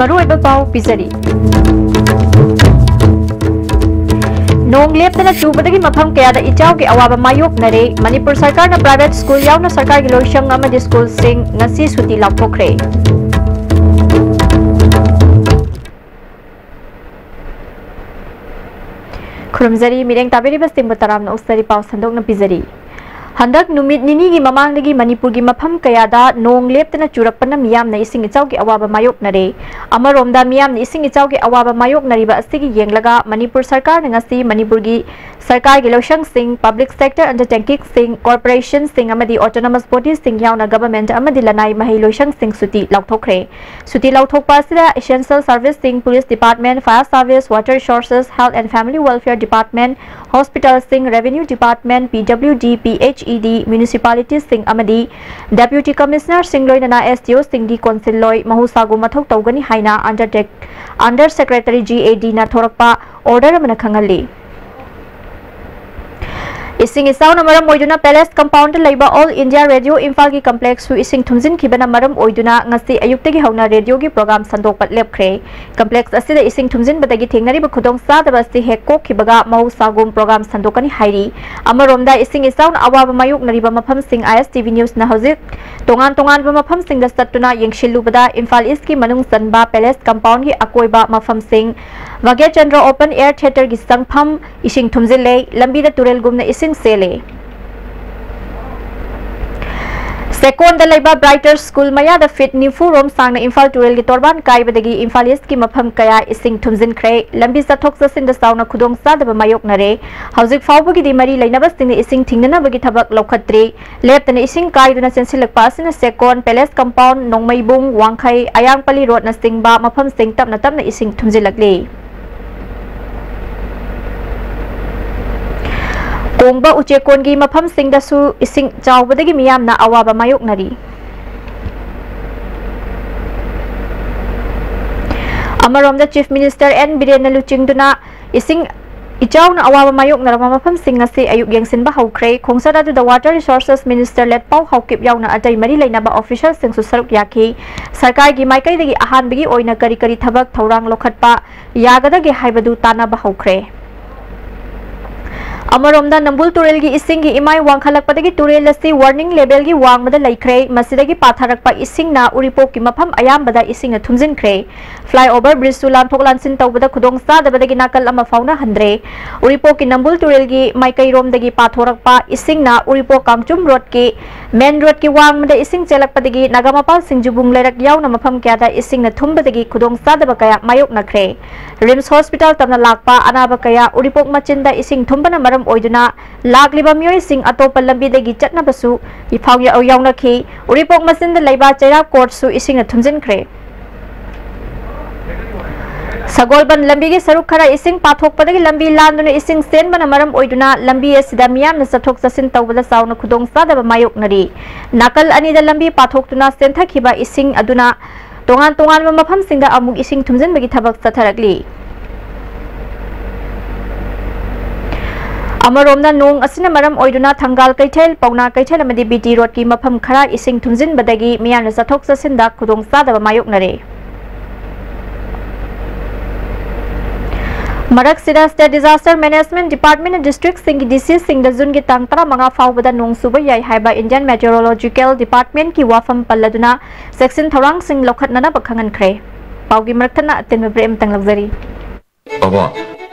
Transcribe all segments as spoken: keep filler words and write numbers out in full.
ꯃꯔꯨꯑꯣꯏꯕ ꯄꯥꯎ ꯄꯤꯖꯔꯤ꯫ ꯅꯣꯡ ꯂꯦꯞꯇꯅ ꯆꯨꯕꯗꯒꯤ ꯃꯐꯝ ꯀꯌꯥꯗ ꯏꯆꯥꯎꯒꯤ ꯑꯋꯥꯕ ꯃꯥꯌꯣꯛꯅꯔꯦ꯫ ꯃꯅꯤꯄꯨꯔ ꯁꯔꯀꯥꯔꯅ private school ꯌꯥꯎꯅ ꯁꯔꯀꯥꯔꯒꯤ ꯂꯣꯏꯁꯪ ꯑꯃꯗꯤ schoolꯁꯤꯡ ꯉꯁꯤ ꯁꯨꯇꯤ ꯂꯥꯎꯊꯣꯛꯈ꯭ꯔꯦ꯫ ꯈꯨꯔꯨꯝꯖꯔꯤ, ꯃꯤꯔꯦꯡ ꯇꯥꯕꯤꯔꯤꯕꯁꯤꯡꯕꯨ ꯇꯔꯥꯝꯅ ꯑꯣꯛꯆꯔꯤ꯫ ꯄꯥꯎ ꯁꯟꯗꯣꯛꯅ ꯄꯤꯖꯔꯤ꯫ ꯍꯟꯗꯛ ꯅꯨꯃꯤꯠ ꯅꯤꯅꯤꯒꯤ ꯃꯃꯥꯡꯗꯒꯤ ꯃꯅꯤꯄꯨꯔꯒꯤ ꯃꯐꯝ ꯀꯌꯥꯗ ꯅꯣꯡ ꯂꯦꯞꯇꯅ ꯆꯨꯔꯛꯄꯅ ꯃꯤꯌꯥꯝꯅ ꯏꯁꯤꯡ ꯏꯆꯥꯎꯒꯤ ꯑꯋꯥꯕ ꯃꯥꯌꯣꯛꯅꯔꯦ꯫ ꯑꯃꯔꯣꯝꯗ, ꯃꯤꯌꯥꯝꯅ ꯏꯁꯤꯡ ꯏꯆꯥꯎꯒꯤ ꯑꯋꯥꯕ ꯃꯥꯌꯣꯛꯅꯔꯤꯕ ꯑꯁꯤꯒꯤ ꯌꯦꯡꯂꯒ ꯃꯅꯤꯄꯨꯔ ꯁꯔꯀꯥꯔꯅ ꯉꯁꯤ ꯃꯅꯤꯄꯨꯔꯒꯤ ꯁꯔꯀꯥꯔꯒꯤ ꯂꯣꯏꯁꯪꯁꯤꯡ, public sector undertakingꯁꯤꯡ, corporationꯁꯤꯡ ꯑꯃꯗꯤ autonomous bodyꯁꯤꯡ ꯌꯥꯎꯅ government ꯑꯃꯗꯤ ꯂꯅꯥꯏ ꯃꯍꯩ ꯂꯣꯏꯁꯪꯁꯤꯡ ꯁꯨꯇꯤ ꯂꯥꯎꯊꯣꯛꯈ꯭ꯔꯦ꯫ ꯁꯨꯇꯤ ꯂꯧꯊꯣꯛꯄ ꯑꯁꯤꯗ essential serviceꯁꯤꯡ, police department, fire service, water resources, health and family welfare department, hospitalꯁꯤꯡ, revenue department, P W D, P H E D, municipalitiesꯁꯤꯡ ꯑꯃꯗꯤ deputy commissionerꯁꯤꯡ, ꯂꯣꯏꯅꯅ S D Oꯁꯤꯡꯒꯤ ꯀꯣꯟꯁꯤꯜꯂꯣꯏ ꯃꯍꯧꯁꯥꯒꯨꯝ ꯃꯊꯧ ꯇꯧꯒꯅꯤ ꯍꯥꯏꯅ undertake-, under secretary G A Dꯅ ꯊꯣꯔꯛꯄ order ꯑꯃꯅ ꯈꯪꯍꯜꯂꯤ꯫ ꯏꯁꯤꯡ ꯏꯆꯥꯎꯅ ꯃꯔꯝ ꯑꯣꯏꯗꯨꯅ palace compoundꯗ ꯂꯩꯕ All India Radio ꯏꯝꯐꯥꯜꯒꯤ complexꯁꯨ ꯏꯁꯤꯡ ꯊꯨꯝꯖꯤꯟꯈꯤꯕꯅ ꯃꯔꯝ ꯑꯣꯏꯗꯨꯅ ꯉꯁꯤ ꯑꯌꯨꯛꯇꯒꯤ ꯍꯧꯅ radioꯒꯤ program ꯁꯟꯗꯣꯛꯄ ꯂꯦꯞꯈ꯭ꯔꯦ꯫ Complex ꯑꯁꯤꯗ ꯏꯁꯤꯡ ꯊꯨꯝꯖꯤꯟꯕꯗꯒꯤ ꯊꯦꯡꯅꯔꯤꯕ ꯈꯨꯗꯣꯡꯆꯥꯗꯕ ꯑꯁꯤ ꯍꯦꯛ ꯀꯣꯛꯈꯤꯕꯒ ꯃꯍꯧꯁꯥꯒꯨꯝ program ꯁꯟꯗꯣꯛꯀꯅꯤ ꯍꯥꯏꯔꯤ꯫ ꯑꯃꯔꯣꯝꯗ, ꯏꯁꯤꯡ ꯏꯆꯥꯎꯅ ꯑꯋꯥꯕ ꯃꯥꯌꯣꯛꯅꯔꯤꯕ ꯃꯐꯝꯁꯤꯡ I S T V Newsꯅ ꯍꯧꯖꯤꯛ ꯇꯣꯉꯥꯟ ꯇꯣꯉꯥꯟꯕ ꯃꯐꯝꯁꯤꯡꯗ ꯆꯠꯇꯨꯅ ꯌꯦꯡꯁꯤꯜꯂꯨꯕꯗ, ꯏꯝꯐꯥꯜ Eastꯀꯤ ꯃꯅꯨꯡ ꯆꯟꯕ palace compoundꯒꯤ ꯑꯀꯣꯏꯕ ꯃꯐꯝꯁꯤꯡ, ꯚꯥꯒ꯭ꯌꯆꯟꯗ꯭ꯔ Open Air Theatreꯒꯤ ꯆꯪꯐꯝ, ꯏꯁꯤꯡ ꯊꯨꯝꯖꯤꯜꯂꯦ, ꯂꯝꯕꯤꯗ ꯇꯨꯔꯦꯜꯒꯨꯝꯅ ꯏꯁꯤꯡ ꯆꯦꯜꯂꯦ꯫ ꯆꯦꯛꯀꯣꯟꯗ ꯂꯩꯕ Brighter School ꯃꯌꯥꯗ feet ꯅꯤꯐꯨ ꯔꯣꯝ ꯁꯥꯡꯅ ꯏꯝꯐꯥꯜ ꯇꯨꯔꯦꯜꯒꯤ ꯇꯣꯔꯕꯥꯟ ꯀꯥꯏꯕꯗꯒꯤ ꯏꯝꯐꯥꯜ Eastꯀꯤ ꯃꯐꯝ ꯀꯌꯥ ꯏꯁꯤꯡ ꯊꯨꯝꯖꯤꯟꯈ꯭ꯔꯦ꯫ ꯂꯝꯕꯤ ꯆꯠꯊꯣꯛ ꯆꯠꯁꯤꯟꯗ ꯆꯥꯎꯅ ꯈꯨꯗꯣꯡꯆꯥꯗꯕ ꯃꯥꯌꯣꯛꯅꯔꯦ꯫ ꯍꯧꯖꯤꯛ ꯐꯥꯎꯕꯒꯤꯗꯤ ꯃꯔꯤ ꯂꯩꯅꯕꯁꯤꯡꯅ ꯏꯁꯤꯡ ꯊꯤꯡꯅꯅꯕꯒꯤ ꯊꯕꯛ ꯂꯧꯈꯠꯇ꯭ꯔꯤ꯫ ꯂꯦꯞꯇꯅ ꯏꯁꯤꯡ ꯀꯥꯏꯗꯨꯅ ꯆꯦꯟꯁꯤꯜꯂꯛꯄ ꯑꯁꯤꯅ ꯆꯦꯛꯀꯣꯟ, Palace Compound, ꯅꯣꯡꯃꯩꯕꯨꯡ, ꯋꯥꯡꯈꯩ, ꯑꯌꯥꯡꯄꯜꯂꯤ ꯔꯣꯗꯅꯆꯤꯡꯕ ꯃꯐꯝꯁꯤꯡ ꯇꯞꯅ ꯇꯞꯅ ꯏꯁꯤꯡ ꯊꯨꯝꯖꯤꯜꯂꯛꯂꯤ꯫ ꯀꯣꯡꯕ ꯎꯆꯦꯛꯀꯣꯟꯒꯤ ꯃꯐꯝꯁꯤꯡꯗꯁꯨ ꯏꯁꯤꯡ ꯆꯥꯎꯕꯗꯒꯤ ꯃꯤꯌꯥꯝꯅ ꯑꯋꯥꯕ ꯃꯥꯌꯣꯛꯅꯔꯤ꯫ ꯑꯃꯔꯣꯝꯗ, Chief Minister N ꯕꯤꯔꯦꯟꯅ ꯂꯨꯆꯤꯡꯗꯨꯅ ꯏꯁꯤꯡ ꯏꯆꯥꯎꯅ ꯑꯋꯥꯕ ꯃꯥꯌꯣꯛꯅꯔꯕ ꯃꯐꯝꯁꯤꯡ ꯑꯁꯤ ꯑꯌꯨꯛ ꯌꯦꯡꯁꯤꯟꯕ ꯍꯧꯈ꯭ꯔꯦ꯫ ꯈꯣꯡꯆꯠ ꯑꯗꯨꯗ Water Resources Minister ꯂꯦꯠꯄꯥꯎ ꯍꯥꯎꯀꯤꯞ ꯌꯥꯎꯅ ꯑꯇꯩ ꯃꯔꯤ ꯂꯩꯅꯕ officialꯁꯤꯡꯁꯨ ꯁꯔꯨꯛ ꯌꯥꯈꯤ꯫ ꯁꯔꯀꯥꯔꯒꯤ ꯃꯥꯏꯀꯩꯗꯒꯤ ꯑꯍꯥꯟꯕꯒꯤ ꯑꯣꯏꯅ ꯀꯔꯤ ꯀꯔꯤ ꯊꯕꯛ ꯊꯧꯔꯥꯡ ꯂꯧꯈꯠꯄ ꯌꯥꯒꯗꯒꯦ ꯍꯥꯏꯕꯗꯨ ꯇꯥꯟꯅꯕ ꯍꯧꯈ꯭ꯔꯦ꯫ ꯑꯃꯔꯣꯝꯗ, ꯅꯝꯕꯨꯜ ꯇꯨꯔꯦꯜꯒꯤ ꯏꯁꯤꯡꯒꯤ ꯏꯃꯥꯏ ꯋꯥꯡꯈꯠꯂꯛꯄꯗꯒꯤ ꯇꯨꯔꯦꯜ ꯑꯁꯤ warning levelꯒꯤ ꯋꯥꯡꯃꯗ ꯂꯩꯈ꯭ꯔꯦ꯫ ꯃꯁꯤꯗꯒꯤ ꯄꯥꯊꯔꯛꯄ ꯏꯁꯤꯡꯅ ꯎꯔꯤꯄꯣꯛꯀꯤ ꯃꯐꯝ ꯑꯌꯥꯝꯕꯗ ꯏꯁꯤꯡꯅ ꯊꯨꯝꯖꯤꯟꯈ꯭ꯔꯦ꯫ Flyover bridgeꯁꯨ ꯂꯥꯟꯊꯣꯛ ꯂꯥꯟꯁꯤꯟ ꯇꯧꯕꯗ ꯈꯨꯗꯣꯡ ꯆꯥꯗꯕꯗꯒꯤ ꯅꯥꯀꯜ ꯑꯃ ꯐꯥꯎꯅ ꯍꯟꯗ꯭ꯔꯦ꯫ ꯎꯔꯤꯄꯣꯛꯀꯤ ꯅꯝꯕꯨꯜ ꯇꯨꯔꯦꯜꯒꯤ ꯃꯥꯏꯀꯩꯔꯣꯝꯗꯒꯤ ꯄꯥꯊꯣꯔꯛꯄ ꯏꯁꯤꯡꯅ ꯎꯔꯤꯄꯣꯛ ꯀꯥꯡꯆꯨꯝ ꯔꯣꯗꯀꯤ main roadꯀꯤ ꯋꯥꯡꯃꯗ ꯏꯁꯤꯡ ꯆꯦꯜꯂꯛꯄꯗꯒꯤ ꯅꯥꯒꯥꯃꯄꯥꯜ ꯁꯤꯡꯖꯨꯕꯨꯡ ꯂꯩꯔꯛ ꯌꯥꯎꯅ ꯃꯐꯝ ꯀꯌꯥꯗ ꯏꯁꯤꯡꯅ ꯊꯨꯝꯕꯗꯒꯤ ꯈꯨꯗꯣꯡ ꯆꯥꯗꯕ ꯀꯌꯥ ꯃꯥꯌꯣꯛꯅꯈ꯭ꯔꯦ꯫ RIMS hospital ꯇꯝꯅ ꯂꯥꯛꯄ ꯑꯅꯥꯕ ꯀꯌꯥ ꯎꯔꯤꯄꯣꯛ ꯃꯆꯤꯟꯗ ꯏꯁꯤꯡ ꯊꯨꯝꯕꯅ ꯃꯔꯝ ꯑꯣꯏꯗꯨꯅ ꯂꯥꯛꯂꯤꯕ ꯃꯤꯑꯣꯏꯁꯤꯡ ꯑꯇꯣꯞꯄ ꯂꯝꯕꯤꯗꯒꯤ ꯆꯠꯅꯕꯁꯨ ꯏꯐꯥꯎ ꯌꯥꯎ-, ꯌꯥꯎꯅꯈꯤ꯫ ꯎꯔꯤꯄꯣꯛ ꯃꯆꯤꯟꯗ ꯂꯩꯕ ꯆꯩꯔꯥꯛ courtꯁꯨ ꯏꯁꯤꯡꯅ ꯊꯨꯝꯖꯤꯟꯈ꯭ꯔꯦ꯫ ꯁꯒꯣꯜꯕꯟ ꯂꯝꯕꯤꯒꯤ ꯁꯔꯨꯛ ꯈꯔ ꯏꯁꯤꯡ ꯄꯥꯊꯣꯛꯄꯗꯒꯤ ꯂꯝꯕꯤ ꯂꯥꯟꯗꯨꯅ ꯏꯁꯤꯡ ꯆꯦꯟꯕꯅ ꯃꯔꯝ ꯑꯣꯏꯗꯨꯅ ꯂꯝꯕꯤ ꯑꯁꯤꯗ ꯃꯤꯌꯥꯝꯅ ꯆꯠꯊꯣꯛ ꯆꯠꯁꯤꯟ ꯇꯧꯕꯗ ꯆꯥꯎꯅ ꯈꯨꯗꯣꯡꯆꯥꯗꯕ ꯃꯥꯌꯣꯛꯅꯔꯤ꯫ ꯅꯥꯀꯜ ꯑꯅꯤꯗ ꯂꯝꯕꯤ ꯄꯥꯊꯣꯛꯇꯨꯅ ꯆꯦꯟꯊꯈꯤꯕ ꯏꯁꯤꯡ ꯑꯗꯨꯅ ꯇꯣꯉꯥꯟ ꯇꯣꯉꯥꯟꯕ ꯃꯐꯝꯁꯤꯡꯗ ꯑꯃꯨꯛ ꯏꯁꯤꯡ ꯊꯨꯝꯖꯤꯟꯕꯒꯤ ꯊꯕꯛ ꯆꯠꯊꯔꯛꯂꯤ꯫ ꯑꯃꯔꯣꯝꯗ, ꯅꯣꯡ ꯑꯁꯤꯅ ꯃꯔꯝ ꯑꯣꯏꯗꯨꯅ ꯊꯪꯒꯥꯜ ꯀꯩꯊꯦꯜ, ꯄꯥꯎꯅꯥ ꯀꯩꯊꯦꯜ ꯑꯃꯗꯤ BT roadꯀꯤ ꯃꯐꯝ ꯈꯔ ꯏꯁꯤꯡ ꯊꯨꯝꯖꯤꯟꯕꯗꯒꯤ ꯃꯤꯌꯥꯝꯅ ꯆꯠꯊꯣꯛ ꯆꯠꯁꯤꯟꯗ ꯈꯨꯗꯣꯡꯆꯥꯗꯕ ꯃꯥꯌꯣꯛꯅꯔꯦ꯫ ꯃꯔꯛꯁꯤꯗ, State Disaster Management Departmentꯅ districtꯁꯤꯡꯒꯤ DCꯁꯤꯡꯗ Juneꯒꯤ ꯇꯥꯡ ꯇꯔꯥꯃꯉꯥ ꯐꯥꯎꯕꯗ ꯅꯣꯡ ꯆꯨꯕ ꯌꯥꯏ ꯍꯥꯏꯕ Indian Meteorological Departmentꯀꯤ ꯋꯥꯐꯝ ꯄꯜꯂꯗꯨꯅ ꯆꯦꯛꯁꯤꯟ ꯊꯧꯔꯥꯡꯁꯤꯡ ꯂꯧꯈꯠꯅꯅꯕ ꯈꯪꯍꯟꯈ꯭ꯔꯦ꯫ ꯄꯥꯎꯒꯤ ꯃꯔꯛ ꯊꯠꯅ ꯑꯇꯦꯟꯕ break ꯑꯃꯇꯪ ꯂꯧꯖꯔꯤ꯫ ꯕꯥꯕꯣ,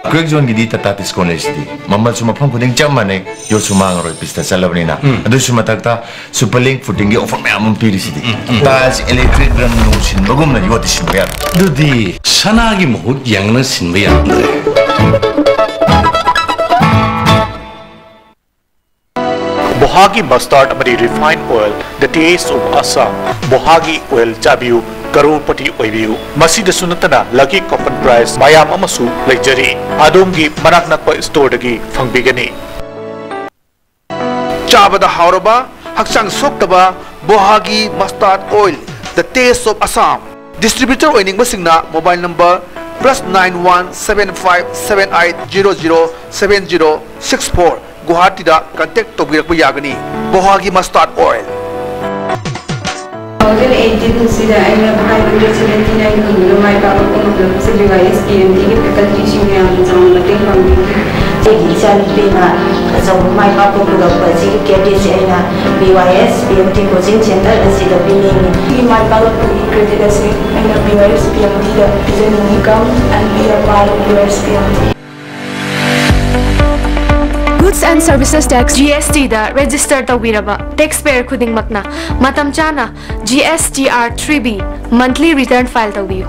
crack zoneꯒꯤꯗꯤ Tata Tiscon ꯂꯩꯁꯤꯗꯤ꯫ ꯃꯃꯜꯁꯨ ꯃꯐꯝ ꯈꯨꯗꯤꯡ ꯆꯞ ꯃꯥꯟꯅꯩ, ꯌꯣꯠꯁꯨ ꯃꯥꯡꯉꯔꯣꯏ, ꯄꯤꯁꯇ ꯆꯠꯂꯕꯅꯤꯅ꯫ ꯎꯝ꯫ ꯑꯗꯨꯁꯨ ꯃꯊꯛꯇ Superlink Footingꯒꯤ offer ꯃꯌꯥꯝ ꯑꯃ ꯄꯤꯔꯤꯁꯤꯗꯤ꯫ ꯎꯝ, ꯎꯝ꯫ Tiles, electric ꯔꯪ ꯅꯨꯡ ꯁꯤꯟꯕꯒꯨꯝꯅ ꯌꯣꯠꯇꯤ ꯁꯤꯟꯕ ꯌꯥꯗꯦ꯫ ꯑꯗꯨꯗꯤ ꯁꯅꯥꯒꯤ ꯃꯍꯨꯠ ꯌꯦꯡꯂꯒ ꯁꯤꯟꯕ ꯌꯥꯗ꯭ꯔꯦ꯫ ꯕꯣꯍꯥꯒꯤ mustard ꯑꯃꯗꯤ refined oil, the taste of Assam꯫ ꯕꯣꯍꯥꯒꯤ oil ꯆꯥꯕꯤꯌꯨ, ꯀꯔꯣꯔꯄꯇꯤ ꯑꯣꯏꯕꯤꯌꯨ꯫ ꯃꯁꯤꯗꯁꯨ ꯅꯠꯇꯅ lucky coupon prize ꯃꯌꯥꯝ ꯑꯃꯁꯨ ꯂꯩꯖꯔꯤ꯫ ꯑꯗꯣꯝꯒꯤ ꯃꯅꯥꯛ ꯅꯛꯄ storeꯗꯒꯤ ꯐꯪꯕꯤꯒꯅꯤ꯫ ꯆꯥꯕꯗ ꯍꯥꯎꯔꯕ, ꯍꯛꯆꯥꯡ ꯁꯣꯛꯇꯕ ꯕꯣꯍꯥꯒꯤ mustard oil, the taste of Assam꯫ Distributor ꯑꯣꯏꯅꯤꯡꯕꯁꯤꯡꯅ mobile number plus nine one seven five seven eight zero zero seven zero six four, ꯒꯨꯋꯥꯍꯥꯇꯤꯗ contact ꯇꯧꯕꯤꯔꯛꯄ ꯌꯥꯒꯅꯤ꯫ ꯕꯣꯍꯥꯒꯤ mustard oil꯫ Two thousand eighteen ꯑꯁꯤꯗ ꯑꯩꯅ five hundred seventy nine ꯐꯪꯗꯨꯅ ꯃꯥꯏ ꯄꯥꯛꯄ ꯉꯝꯂꯕꯁꯦ B Y S P M T ꯒꯤ faculty ꯁꯤꯡꯅ ꯌꯥꯝꯅ ꯆꯥꯎꯅ ꯃꯇꯦꯡ ꯄꯥꯡꯕꯤꯈꯤ꯫ ꯑꯩꯒꯤ ꯏꯆꯥꯅꯨꯄꯤꯅ ꯑꯆꯧꯕ ꯃꯥꯏ ꯄꯥꯛꯄ ꯄꯨꯔꯛꯄ ꯑꯁꯤꯒꯤ credit ꯁꯦ ꯑꯩꯅ B Y S P M T coaching center ꯑꯁꯤꯗ ꯄꯤꯅꯤꯡꯏ꯫ ꯑꯩꯒꯤ ꯃꯥꯏ ꯄꯥꯛꯂꯛꯄꯒꯤ credit ꯑꯁꯤ ꯑꯩꯅ B Y S P M T the ꯄꯤꯖꯅꯤꯡꯏ꯫ Come and be a part of B Y S P M T. Goods and Services Tax, G S T the register ꯇꯧꯕꯤꯔꯕ taxpayer ꯈꯨꯗꯤꯡꯃꯛꯅ ꯃꯇꯝ ꯆꯥꯅ G S T R three B monthly return file ꯇꯧꯕꯤꯌꯨ꯫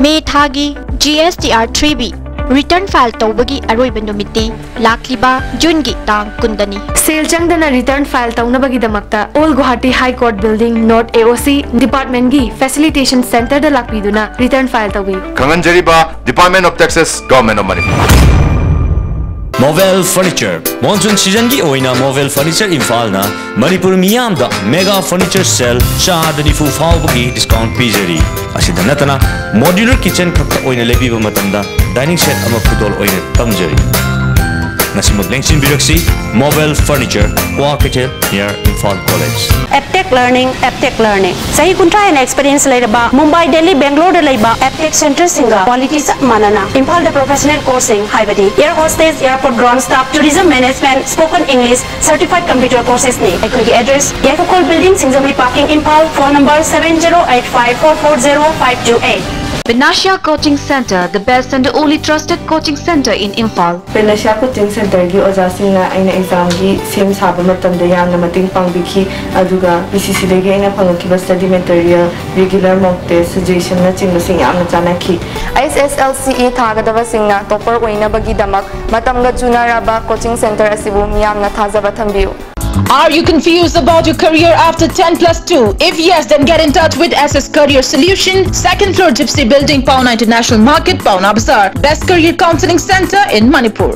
ꯃꯦ ꯊꯥꯒꯤ G S T R three B return file ꯇꯧꯕꯒꯤ ꯑꯔꯣꯏꯕ ꯅꯨꯃꯤꯠꯇꯤ ꯂꯥꯛꯂꯤꯕ ꯖꯨꯟꯒꯤ ꯇꯥꯡ ꯀꯨꯟꯗꯅꯤ꯫ ꯁꯦꯜ ꯆꯪꯗꯅ return file ꯇꯧꯅꯕꯒꯤꯗꯃꯛꯇ Old Guwahati High Court Building, North A O C department ꯒꯤ facilitation center ꯗ ꯂꯥꯛꯄꯤꯗꯨꯅ return file ꯇꯧꯕꯤꯌꯨ꯫ ꯈꯪꯍꯟꯖꯔꯤꯕ Department of Taxes, Government of Manipur꯫ Movel Furniture꯫ Monsoon season ꯒꯤ ꯑꯣꯏꯅ Movel Furniture ꯏꯝꯐꯥꯜꯅ ꯃꯅꯤꯄꯨꯔ ꯃꯤꯌꯥꯝꯗ mega furniture sale ꯆꯥꯗ ꯅꯤꯐꯨ ꯐꯥꯎꯕꯒꯤ discount ꯄꯤꯖꯔꯤ꯫ ꯑꯁꯤꯗ ꯅꯠꯇꯅ modular kitchen ꯈꯛꯇ ꯑꯣꯏꯅ ꯂꯩꯕꯤꯕ ꯃꯇꯝꯗ dining set ꯑꯃ ꯈꯨꯗꯣꯜ ꯑꯣꯏꯅ ꯇꯝꯖꯔꯤ꯫ ꯉꯁꯤꯃꯛ ꯂꯦꯡꯁꯤꯟꯕꯤꯔꯛꯁꯤ Movel Furniture, Kwakeithel near Imphal College꯫ Aptech learning, Aptech learning. ꯆꯍꯤ ꯀꯨꯟꯊ꯭ꯔꯥ ꯍꯦꯟꯅ experience ꯂꯩꯔꯕ ꯃꯨꯝꯕꯥꯏ, ꯗꯦꯜꯂꯤ, ꯕꯦꯡꯒ꯭ꯂꯣꯔꯗ ꯂꯩꯕ ꯑꯦꯞꯇꯦꯛ centreꯁꯤꯡꯒ quality ꯆꯞ ꯃꯥꯟꯅꯅ ꯏꯝꯐꯥꯜꯗ professional courseꯁꯤꯡ ꯍꯥꯏꯕꯗꯤ air hostess, airport ground staff, tourism management, spoken English, certified computer coursesꯅꯤ꯫ ꯑꯩꯈꯣꯏꯒꯤ address ꯌꯥꯏꯐꯈꯣꯜ building, Singjamei parking, Imphal. Phone number seven zero eight five four four zero five two eight꯫ Panacea Coaching Center, the best and the only trusted coaching center in Imphal. Panacea Coaching Centreꯒꯤ ꯑꯣꯖꯥꯁꯤꯡꯅ ꯑꯩꯅ examꯒꯤ ꯁꯦꯝ ꯁꯥꯕ ꯃꯇꯝꯗ ꯌꯥꯝꯅ ꯃꯇꯦꯡ ꯄꯥꯡꯕꯤꯈꯤ, ꯑꯗꯨꯒ P C Cꯗꯒꯤ ꯑꯩꯅ ꯐꯪꯂꯛꯈꯤꯕ study material, regular mock test, suggestionꯅꯆꯤꯡꯕꯁꯤꯡ ꯌꯥꯝꯅ ꯆꯥꯟꯅꯈꯤ꯫ H S L C E ꯊꯥꯒꯗꯕꯁꯤꯡꯅ topper ꯑꯣꯏꯅꯕꯒꯤꯗꯃꯛ ꯃꯇꯝꯒ ꯆꯨꯅꯔꯕ coaching centre ꯑꯁꯤꯕꯨ ꯃꯤꯌꯥꯝꯅ ꯊꯥꯖꯕ ꯊꯝꯕꯤꯌꯨ꯫ Are you confused about your career after ten plus two? If yes, then get in touch with S S Career Solution, second floor Gypsy Building, Paona International Market, Paona Bazaar. Best career counseling center in Manipur.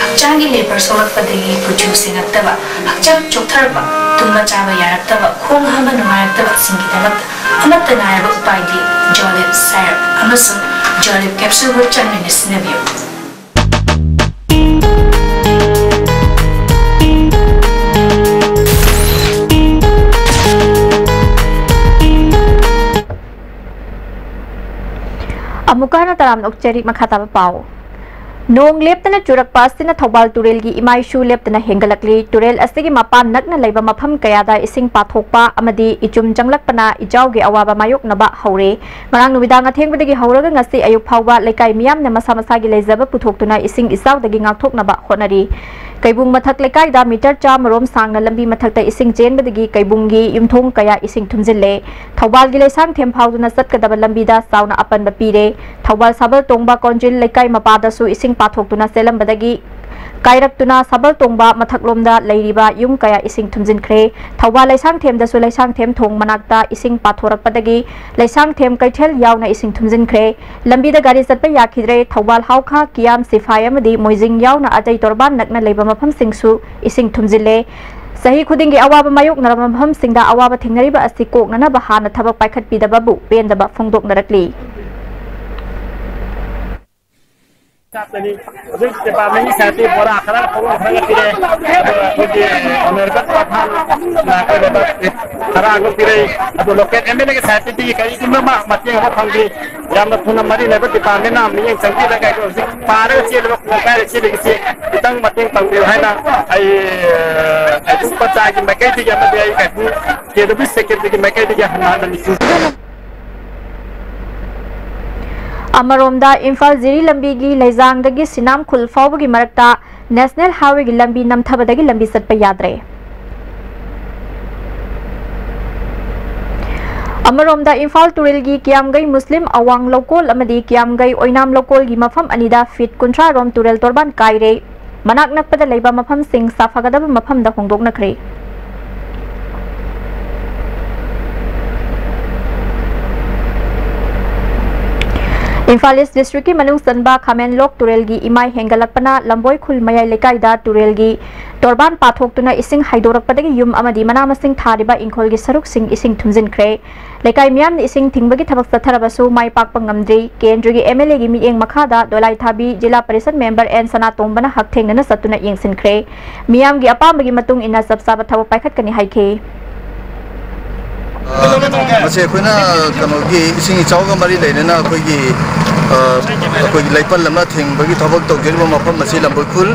ꯍꯛꯆꯥꯡꯒꯤ labour ꯁꯣꯛꯂꯛꯄꯗꯒꯤ ꯀꯨꯆꯨ ꯁꯦꯡꯉꯛꯇꯕ, ꯍꯛꯆꯥꯡ ꯆꯣꯛꯊꯔꯛꯄ, ꯇꯨꯝꯕ ꯆꯥꯕ ꯌꯥꯔꯛꯇꯕ, ꯈꯣꯡ ꯍꯥꯝꯕ ꯅꯨꯡꯉꯥꯏꯔꯛꯇꯕꯁꯤꯡꯒꯤꯗꯃꯛꯇ ꯑꯃꯠꯇ ꯉꯥꯏꯔꯕ ꯎꯄꯥꯏꯗꯤ ꯖꯣꯂꯤꯞ ꯁꯥꯏꯔꯞ ꯑꯃꯁꯨꯡ ꯖꯣꯂꯤꯞ ꯀꯦꯞꯁꯨꯜꯕꯨ ꯆꯥꯡ ꯅꯥꯏꯅ ꯁꯤꯖꯤꯟꯅꯕꯤꯌꯨ꯫ ꯑꯃꯨꯛꯀ ꯍꯟꯅ ꯇꯔꯥꯝꯅ ꯑꯣꯛꯆꯔꯤ꯫ ꯃꯈꯥ ꯇꯥꯕ ꯄꯥꯎ꯫ ꯅꯣꯡ ꯂꯦꯞꯇꯅ ꯆꯨꯔꯛꯄ ꯑꯁꯤꯅ ꯊꯧꯕꯥꯜ ꯇꯨꯔꯦꯜꯒꯤ ꯏꯃꯥꯏꯁꯨ ꯂꯦꯞꯇꯅ ꯍꯦꯟꯒꯠꯂꯛꯂꯤ꯫ ꯇꯨꯔꯦꯜ ꯑꯁꯤꯒꯤ ꯃꯄꯥꯟ ꯅꯛꯅ ꯂꯩꯕ ꯃꯐꯝ ꯀꯌꯥꯗ ꯏꯁꯤꯡ ꯄꯥꯊꯣꯛꯄ ꯑꯃꯗꯤ ꯏꯆꯨꯝ ꯆꯪꯂꯛꯄꯅ ꯏꯆꯥꯎꯒꯤ ꯑꯋꯥꯕ ꯃꯥꯌꯣꯛꯅꯕ ꯍꯧꯔꯦ꯫ ꯉꯔꯥꯡ ꯅꯨꯃꯤꯗꯥꯡ ꯑꯊꯦꯡꯕꯗꯒꯤ ꯍꯧꯔꯒ ꯉꯁꯤ ꯑꯌꯨꯛ ꯐꯥꯎꯕ ꯂꯩꯀꯥꯏ ꯃꯤꯌꯥꯝꯅ ꯃꯁꯥ ꯃꯁꯥꯒꯤ ꯂꯩꯖꯕ ꯄꯨꯊꯣꯛꯇꯨꯅ ꯏꯁꯤꯡ ꯏꯆꯥꯎꯗꯒꯤ ꯉꯥꯛꯊꯣꯛꯅꯕ ꯍꯣꯠꯅꯔꯤ꯫ ꯀꯩꯕꯨꯡ ꯃꯊꯛ ꯂꯩꯀꯥꯏꯗ ꯃꯤꯇꯔ ꯆꯥꯝꯃ ꯔꯣꯝ ꯁꯥꯡꯅ ꯂꯝꯕꯤ ꯃꯊꯛꯇ ꯏꯁꯤꯡ ꯆꯦꯟꯕꯗꯒꯤ ꯀꯩꯕꯨꯡꯒꯤ ꯌꯨꯝꯊꯣꯡ ꯀꯌꯥ ꯏꯁꯤꯡ ꯊꯨꯝꯖꯤꯜꯂꯦ꯫ ꯊꯧꯕꯥꯜꯒꯤ ꯂꯩꯁꯥꯡꯊꯦꯝ ꯐꯥꯎꯗꯨꯅ ꯆꯠꯀꯗꯕ ꯂꯝꯕꯤꯗ ꯆꯥꯎꯅ ꯑꯄꯟꯕ ꯄꯤꯔꯦ꯫ ꯊꯧꯕꯥꯜ ꯁꯥꯕꯜ ꯇꯣꯡꯕ ꯀꯣꯟꯖꯤꯜ ꯂꯩꯀꯥꯏ ꯃꯄꯥꯗꯁꯨ ꯏꯁꯤꯡ ꯄꯥꯊꯣꯛꯇꯨꯅ ꯆꯦꯜꯂꯝꯕꯗꯒꯤ ꯀꯥꯏꯔꯛꯇꯨꯅ ꯁꯥꯕꯜ ꯇꯣꯡꯕ ꯃꯊꯛꯂꯣꯝꯗ ꯂꯩꯔꯤꯕ ꯌꯨꯝ ꯀꯌꯥ ꯏꯁꯤꯡ ꯊꯨꯝꯖꯤꯟꯈ꯭ꯔꯦ꯫ ꯊꯧꯕꯥꯜ ꯂꯩꯁꯥꯡꯊꯦꯝꯗꯁꯨ ꯂꯩꯁꯥꯡꯊꯦꯝ ꯊꯣꯡ ꯃꯅꯥꯛꯇ ꯏꯁꯤꯡ ꯄꯥꯊꯣꯔꯛꯄꯗꯒꯤ ꯂꯩꯁꯥꯡꯊꯦꯝ ꯀꯩꯊꯦꯜ ꯌꯥꯎꯅ ꯏꯁꯤꯡ ꯊꯨꯝꯖꯤꯟꯈ꯭ꯔꯦ꯫ ꯂꯝꯕꯤꯗ ꯒꯥꯔꯤ ꯆꯠꯄ ꯌꯥꯈꯤꯗ꯭ꯔꯦ꯫ ꯊꯧꯕꯥꯜ ꯍꯥꯎꯈꯥ, ꯀꯤꯌꯥꯝ, ꯁꯤꯐꯥꯏ ꯑꯃꯗꯤ ꯃꯣꯏꯖꯤꯡ ꯌꯥꯎꯅ ꯑꯇꯩ ꯇꯣꯔꯕꯥꯟ ꯅꯛꯅ ꯂꯩꯕ ꯃꯐꯝꯁꯤꯡꯁꯨ ꯏꯁꯤꯡ ꯊꯨꯝꯖꯤꯜꯂꯦ꯫ ꯆꯍꯤ ꯈꯨꯗꯤꯡꯒꯤ ꯑꯋꯥꯕ ꯃꯥꯌꯣꯛꯅꯔꯕ ꯃꯐꯝꯁꯤꯡꯗ ꯑꯋꯥꯕ ꯊꯦꯡꯅꯔꯤꯕ ꯑꯁꯤ ꯀꯣꯛꯅꯅꯕ ꯍꯥꯟꯅ ꯊꯕꯛ ꯄꯥꯏꯈꯠꯄꯤꯗꯕꯕꯨ ꯄꯦꯟꯗꯕ ꯐꯣꯡꯗꯣꯛꯅꯔꯛꯂꯤ꯫ ꯆꯥꯛꯇꯅꯤ꯫ ꯍꯧꯖꯤꯛ ꯗꯤꯄꯥꯔꯠꯃꯦꯟꯒꯤ ꯁꯥꯏꯠꯇꯤ ꯕꯣꯔꯥ ꯈꯔ, ꯄꯣꯔꯣꯝ ꯈꯔꯒ ꯄꯤꯔꯛꯑꯦ꯫ ꯑꯗꯨꯒ ꯑꯩꯈꯣꯏꯒꯤ ꯑꯣꯅꯔꯦꯕꯜ ꯄ꯭ꯔꯙꯥꯟ, ꯑꯩꯈꯣꯏ ꯈꯔ ꯑꯃ ꯄꯤꯔꯛꯏ꯫ ꯑꯗꯣ ꯂꯣꯀꯦꯜ ꯑꯦꯝ ꯑꯦꯜ ꯑꯦꯒꯤ ꯁꯥꯏꯠꯇꯗꯤ ꯀꯔꯤꯒꯨꯝꯕ ꯑꯃ ꯃꯇꯦꯡ ꯑꯃ ꯐꯪꯗ꯭ꯔꯤ꯫ ꯌꯥꯝꯅ ꯊꯨꯅ ꯃꯔꯤ ꯂꯩꯅꯕ ꯗꯤꯄꯥꯔꯠꯃꯦꯟꯅ ꯃꯤꯠꯌꯦꯡ ꯆꯪꯕꯤꯔꯒ ꯑꯩꯈꯣꯏ ꯍꯧꯖꯤꯛ ꯄꯥꯔꯒ ꯆꯦꯜꯂꯤꯕ ꯈꯣꯡ ꯀꯥꯏꯗ ꯆꯦꯜꯂꯤꯕꯁꯤ ꯈꯤꯇꯪ ꯃꯇꯦꯡ ꯄꯥꯡꯕꯤꯌꯨ ꯍꯥꯏꯅ ꯑꯩ, ꯑ, ꯀꯩꯕꯨꯡ ꯄꯟꯆꯥꯌꯠꯀꯤ ꯃꯥꯏꯀꯩꯗꯒꯤ ꯑꯃꯗꯤ ꯑꯩ ꯀꯩꯕꯨꯡ ꯀꯦ ꯗꯕ꯭ꯂꯤꯎ ꯁꯦꯀ꯭ꯔꯦꯇꯔꯤꯒꯤ ꯃꯥꯏꯀꯩꯗꯒꯤ ꯍꯟꯅ ꯍꯟꯅ ꯅꯤꯡꯁꯤꯡꯖꯔꯤ꯫ ꯑꯃꯔꯣꯝꯗ ꯏꯝꯐꯥꯜ ꯖꯤꯔꯤ ꯂꯝꯕꯤꯒꯤ ꯂꯩꯖꯥꯡꯗꯒꯤ ꯁꯤꯅꯥꯝ ꯈꯨꯜ ꯐꯥꯎꯕꯒꯤ ꯃꯔꯛꯇ ꯅꯦꯁꯅꯦꯜ ꯍꯥꯏꯋꯦꯒꯤ ꯂꯝꯕꯤ ꯅꯝꯊꯕꯗꯒꯤ ꯂꯝꯕꯤ ꯆꯠꯄ ꯌꯥꯗ꯭ꯔꯦ꯫ ꯑꯃꯔꯣꯝꯗ ꯏꯝꯐꯥꯜ ꯇꯨꯔꯦꯜꯒꯤ ꯀꯤꯌꯥꯝꯒꯩ ꯃꯨꯁꯂꯤꯝ ꯑꯋꯥꯡ ꯂꯧꯀꯣꯜ ꯑꯃꯗꯤ ꯀꯤꯌꯥꯝꯒꯩ ꯑꯣꯏꯅꯥꯝ ꯂꯧꯀꯣꯜꯒꯤ ꯃꯐꯝ ꯑꯅꯤꯗ ꯐꯤꯠ ꯀꯨꯟꯊ꯭ꯔꯥ ꯔꯣꯝ ꯇꯨꯔꯦꯜ ꯇꯣꯔꯕꯥꯟ ꯀꯥꯏꯔꯦ꯫ ꯃꯅꯥꯛ ꯅꯛꯄꯗ ꯂꯩꯕ ꯃꯐꯝꯁꯤꯡ ꯁꯥꯐꯒꯗꯕ ꯃꯐꯝꯗ ꯍꯣꯡꯗꯣꯛꯅꯈ꯭ꯔꯦ꯫ ꯏꯝꯐꯥꯜ ꯏꯁ ꯗꯤꯁꯇ꯭ꯔꯤꯛꯀꯤ ꯃꯅꯨꯡ ꯆꯟꯕ ꯈꯥꯃꯦꯟꯂꯣꯛ ꯇꯨꯔꯦꯜꯒꯤ ꯏꯃꯥꯏ ꯍꯦꯟꯒꯠꯂꯛꯄꯅ ꯂꯝꯕꯣꯏ ꯈꯨꯜ ꯃꯌꯥꯏ ꯂꯩꯀꯥꯏꯗ ꯇꯨꯔꯦꯜꯒꯤ ꯇꯣꯔꯕꯥꯟ ꯄꯥꯊꯣꯛꯇꯨꯅ ꯏꯁꯤꯡ ꯍꯩꯗꯣꯔꯛꯄꯗꯒꯤ ꯌꯨꯝ ꯑꯃꯗꯤ ꯃꯅꯥ ꯃꯁꯤꯡ ꯊꯥꯔꯤꯕ ꯏꯪꯈꯣꯜꯒꯤ ꯁꯔꯨꯛꯁꯤꯡ ꯏꯁꯤꯡ ꯊꯨꯝꯖꯤꯟꯈ꯭ꯔꯦ꯫ ꯂꯩꯀꯥꯏ ꯃꯤꯌꯥꯝꯅ ꯏꯁꯤꯡ ꯊꯤꯡꯕꯒꯤ ꯊꯕꯛ ꯆꯠꯊꯔꯕꯁꯨ ꯃꯥꯏ ꯄꯥꯛꯄ ꯉꯝꯗ꯭ꯔꯤ꯫ ꯀꯦꯟꯗ꯭ꯔꯒꯤ ꯑꯦꯝ ꯑꯦꯜ ꯑꯦꯒꯤ ꯃꯤꯠꯌꯦꯡ ꯃꯈꯥꯗ ꯗꯣꯂꯥꯏꯊꯥꯕꯤ ꯖꯤꯂꯥ ꯄꯔꯤꯁꯗ ꯃꯦꯝꯕꯔ ꯑꯦꯟ ꯁꯅꯥꯇꯣꯝꯕꯅ ꯍꯛꯊꯦꯡꯅꯅ ꯆꯠꯇꯨꯅ ꯌꯦꯡꯁꯤꯟꯈ꯭ꯔꯦ꯫ ꯃꯤꯌꯥꯝꯒꯤ ꯑꯄꯥꯝꯕꯒꯤ ꯃꯇꯨꯡ ꯏꯟꯅ ꯆꯞ ꯆꯥꯕ ꯊꯕꯛ ꯄꯥꯏꯈꯠꯀꯅꯤ ꯍꯥꯏꯈꯤ꯫ ꯃꯁꯤ ꯑꯩꯈꯣꯏꯅ ꯀꯩꯅꯣꯒꯤ ꯏꯁꯤꯡ ꯏꯆꯥꯎꯒ ꯃꯔꯤ ꯂꯩꯅꯅ ꯑꯩꯈꯣꯏꯒꯤ ꯑꯩꯈꯣꯏꯒꯤ ꯂꯩꯄꯜ ꯑꯃ ꯊꯤꯡꯕꯒꯤ ꯊꯕꯛ ꯇꯧꯖꯔꯤꯕ ꯃꯐꯝ ꯑꯁꯤ ꯂꯝꯕꯣꯏꯈꯨꯜ,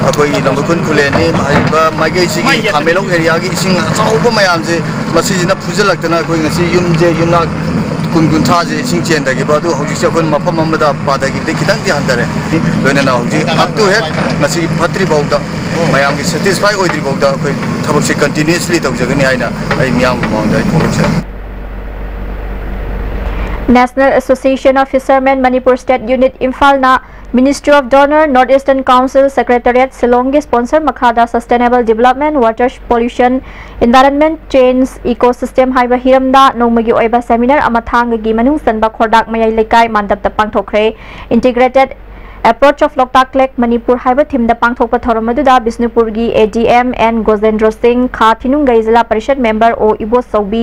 ꯑꯩꯈꯣꯏꯒꯤ ꯂꯝꯕꯣꯏꯈꯨꯜ ꯈꯨꯂꯦꯟꯅꯤ꯫ ꯍꯥꯏꯔꯤꯕ ꯃꯥꯏꯀꯩꯁꯤꯒꯤ ꯈꯥꯃꯦꯟꯂꯣꯛ ꯑꯦꯔꯤꯌꯥꯒꯤ ꯏꯁꯤꯡ ꯑꯆꯧꯕ ꯃꯌꯥꯝꯁꯦ ꯃꯁꯤꯁꯤꯅ ꯐꯨꯖꯤꯜꯂꯛꯇꯅ ꯑꯩꯈꯣꯏ ꯉꯁꯤ ꯌꯨꯝꯁꯦ ꯌꯨꯝꯅꯥꯛ ꯀꯨꯟ ꯀꯨꯟꯊ꯭ꯔꯥꯁꯦ ꯏꯁꯤꯡ ꯆꯦꯟꯊꯈꯤꯕ ꯑꯗꯨ ꯍꯧꯖꯤꯛꯁꯦ ꯑꯩꯈꯣꯏ ꯃꯐꯝ ꯑꯃꯗ ꯄꯥꯊꯈꯤꯕꯗꯒꯤ ꯈꯤꯇꯪꯗꯤ ꯍꯟꯊꯔꯦ꯫ ꯂꯣꯏꯅꯅ ꯍꯧꯖꯤꯛ up to ꯍꯦꯛ ꯉꯁꯤ ꯐꯠꯇ꯭ꯔꯤ ꯐꯥꯎꯗ ꯃꯌꯥꯝꯒꯤ satisfy ꯑꯣꯏꯗ꯭ꯔꯤ ꯐꯥꯎꯗ ꯑꯩꯈꯣꯏ ꯊꯕꯛꯁꯦ continuously ꯇꯧꯖꯒꯅꯤ ꯍꯥꯏꯅ ꯑꯩ ꯃꯤꯌꯥꯝꯒꯤ ꯃꯃꯥꯡꯗ ꯑꯩ ꯐꯣꯡꯗꯣꯛꯆꯔꯤ꯫ National Association of Fishermen Manipur State Unit ꯏꯝꯐꯥꯜꯅ Ministry of DoNER, North Eastern Council Secretariat ꯁꯤꯂꯣꯡꯒꯤ sponsor ꯃꯈꯥꯗ Sustainable Development, Water Pollution, Environment Change, Ecosystem ꯍꯥꯏꯕ ꯍꯤꯔꯝꯗ ꯅꯣꯡꯃꯒꯤ ꯑꯣꯏꯕ seminar ꯑꯃ ꯊꯥꯡꯒꯒꯤ ꯃꯅꯨꯡ ꯆꯟꯕ ꯈꯣꯔꯗꯥꯛ ꯃꯌꯥꯏ ꯂꯩꯀꯥꯏ ꯃꯥꯟꯗꯞꯇ ꯄꯥꯡꯊꯣꯛꯈ꯭ꯔꯦ꯫ Integrated Approach of Loktak Lake Manipur ꯍꯥꯏꯕ theme ꯗ ꯄꯥꯡꯊꯣꯛꯄ ꯊꯧꯔꯝ ꯑꯗꯨꯗ ꯕꯤꯁꯅꯨꯄꯨꯔꯒꯤ ꯑꯦ ꯗꯤ ꯑꯦꯝ ꯑꯦꯟ ꯒꯣꯖꯦꯟꯗ꯭ꯔꯣ ꯁꯤꯡ, ꯈꯥ ꯊꯤꯅꯨꯡꯒꯩ ꯖꯤꯂꯥ Parishad member O Ibochoubi,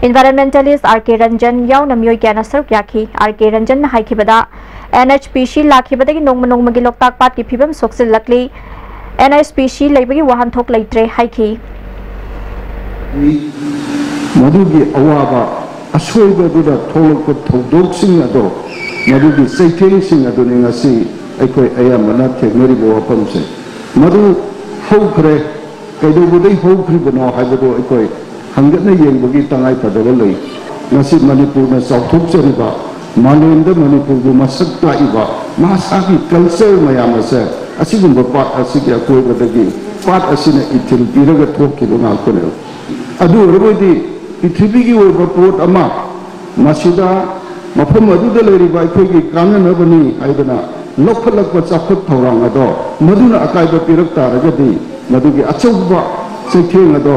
environmentalist R K Ranjan ꯌꯥꯎꯅ ꯃꯤꯑꯣꯏ ꯀꯌꯥꯅ ꯁꯔꯨꯛ ꯌꯥꯈꯤ꯫ ꯑꯥꯔ ꯀꯦ ꯔꯟꯖꯟꯅ ꯍꯥꯏꯈꯤꯕꯗ, ꯑꯦꯟ ꯑꯩꯆ ꯄꯤ ꯁꯤ ꯂꯥꯛꯈꯤꯕꯗꯒꯤ ꯅꯣꯡꯃ ꯅꯣꯡꯃꯒꯤ ꯂꯣꯛꯇꯥꯛ ꯄꯥꯠꯀꯤ ꯐꯤꯕꯝ ꯁꯣꯛꯆꯤꯜꯂꯛꯂꯤ꯫ ꯑꯦꯟ ꯑꯩꯆ ꯄꯤ ꯁꯤ ꯂꯩꯕꯒꯤ ꯋꯥꯍꯟꯊꯣꯛ ꯂꯩꯇ꯭ꯔꯦ ꯍꯥꯏꯈꯤ꯫ ꯃꯗꯨꯒꯤ ꯑꯋꯥꯕ ꯑꯁꯣꯏꯕꯗꯨꯗ ꯊꯣꯛꯂꯛꯄ ꯊꯧꯗꯣꯛꯁꯤꯡ ꯑꯗꯣ, ꯃꯗꯨꯒꯤ ꯆꯩꯊꯦꯡꯁꯤꯡ ꯑꯗꯨꯅꯤ ꯉꯁꯤ ꯑꯩꯈꯣꯏ ꯑꯌꯥꯝꯕꯅ ꯊꯦꯡꯅꯔꯤꯕ ꯋꯥꯐꯝꯁꯦ꯫ ꯃꯗꯨ ꯍꯧꯈ꯭ꯔꯦ, ꯀꯩꯗꯧꯕꯗꯩ ꯍꯧꯈ꯭ꯔꯤꯕꯅꯣ ꯍꯥꯏꯕꯗꯨ ꯑꯩꯈꯣꯏ ꯍꯪꯒꯠꯅ ꯌꯦꯡꯕꯒꯤ ꯇꯉꯥꯏꯐꯗꯕ ꯂꯩ꯫ ꯉꯁꯤ ꯃꯅꯤꯄꯨꯔꯅ ꯆꯥꯎꯊꯣꯛꯆꯔꯤꯕ, ꯃꯥꯂꯦꯝꯗ ꯃꯅꯤꯄꯨꯔꯕꯨ ꯃꯁꯛ ꯇꯥꯛꯏꯕ ꯃꯍꯧꯁꯥꯒꯤ culture ꯃꯌꯥꯝ ꯑꯁꯦ ꯑꯁꯤꯒꯨꯝꯕ ꯄꯥꯠ ꯑꯁꯤꯒꯤ ꯑꯀꯣꯏꯕꯗꯒꯤ, ꯄꯥꯠ ꯑꯁꯤꯅ ꯏꯊꯤꯜ ꯄꯤꯔꯒ ꯊꯣꯛꯈꯤꯕ ꯉꯥꯛꯇꯅꯦꯕ꯫ ꯑꯗꯨ ꯑꯣꯏꯔꯕꯗꯤ ꯄ꯭ꯔꯤꯊꯤꯕꯤꯒꯤ ꯑꯣꯏꯕ ꯄꯣꯠ ꯑꯃ ꯃꯁꯤꯗ ꯃꯐꯝ ꯑꯗꯨꯗ ꯂꯩꯔꯤꯕ ꯑꯩꯈꯣꯏꯒꯤ ꯀꯥꯟꯅꯅꯕꯅꯤ ꯍꯥꯏꯗꯅ ꯂꯧꯈꯠꯂꯛꯄ ꯆꯥꯎꯈꯠ ꯊꯧꯔꯥꯡ ꯑꯗꯣ ꯃꯗꯨꯅ ꯑꯀꯥꯏꯕ ꯄꯤꯔꯛ ꯇꯥꯔꯒꯗꯤ ꯃꯗꯨꯒꯤ ꯑꯆꯧꯕ ꯆꯩꯊꯦꯡ ꯑꯗꯣ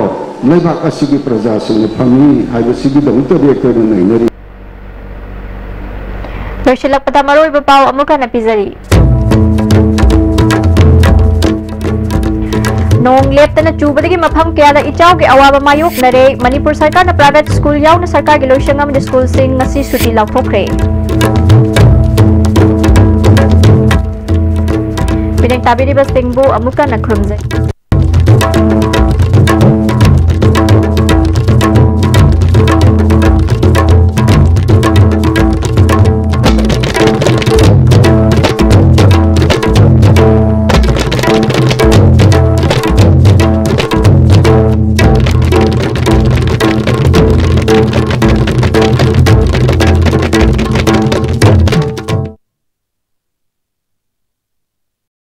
ꯂꯩꯕꯥꯛ ꯑꯁꯤꯒꯤ ꯄ꯭ꯔꯖꯥꯁꯤꯡꯅ ꯐꯪꯏ ꯍꯥꯏꯕꯁꯤꯒꯤꯗꯃꯛꯇꯗꯤ ꯑꯩꯈꯣꯏꯅ ꯅꯩꯅꯔꯤ꯫ ꯂꯣꯏꯁꯤꯜꯂꯛꯄꯗ ꯃꯔꯨꯑꯣꯏꯕ ꯄꯥꯎ ꯑꯃꯨꯛ ꯍꯟꯅ ꯄꯤꯖꯔꯤ꯫ ꯅꯣꯡ ꯂꯦꯞꯇꯅ ꯆꯨꯕꯗꯒꯤ ꯃꯐꯝ ꯀꯌꯥꯗ ꯏꯆꯥꯎꯒꯤ ꯑꯋꯥꯕ ꯃꯥꯌꯣꯛꯅꯔꯦ꯫ ꯃꯅꯤꯄꯨꯔ ꯁꯔꯀꯥꯔꯅ private school ꯌꯥꯎꯅ ꯁꯔꯀꯥꯔꯒꯤ ꯂꯣꯏꯁꯪ ꯑꯃꯗꯤ schoolꯁꯤꯡ ꯉꯁꯤ ꯁꯨꯇꯤ ꯂꯥꯎꯊꯣꯛꯈ꯭ꯔꯦ꯫ ꯃꯤꯠꯌꯦꯡ ꯇꯥꯕꯤꯔꯤꯕꯁꯤꯡꯕꯨ ꯑꯃꯨꯛ ꯍꯟꯅ ꯈꯨꯔꯨꯝꯖꯔꯤ꯫